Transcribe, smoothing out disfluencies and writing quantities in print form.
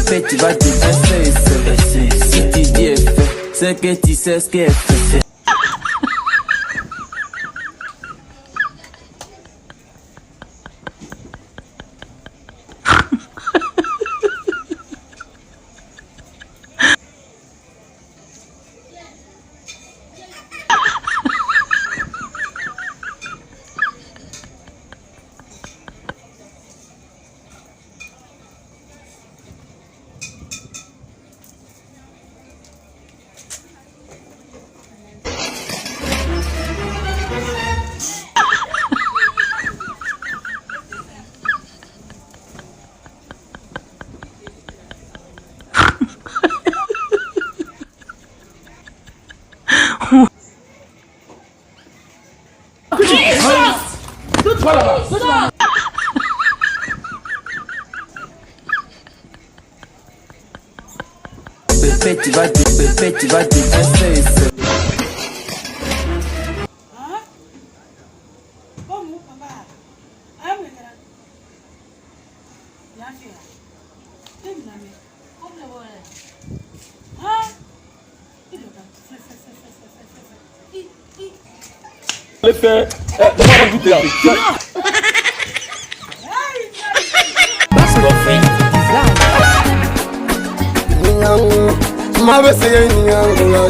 Bébé, tu vas dire si tu dis F, c'est que tu sais ce qu'elle fait. Bébé, tu vas dire, bébé, tu vas dire S. No, no, no.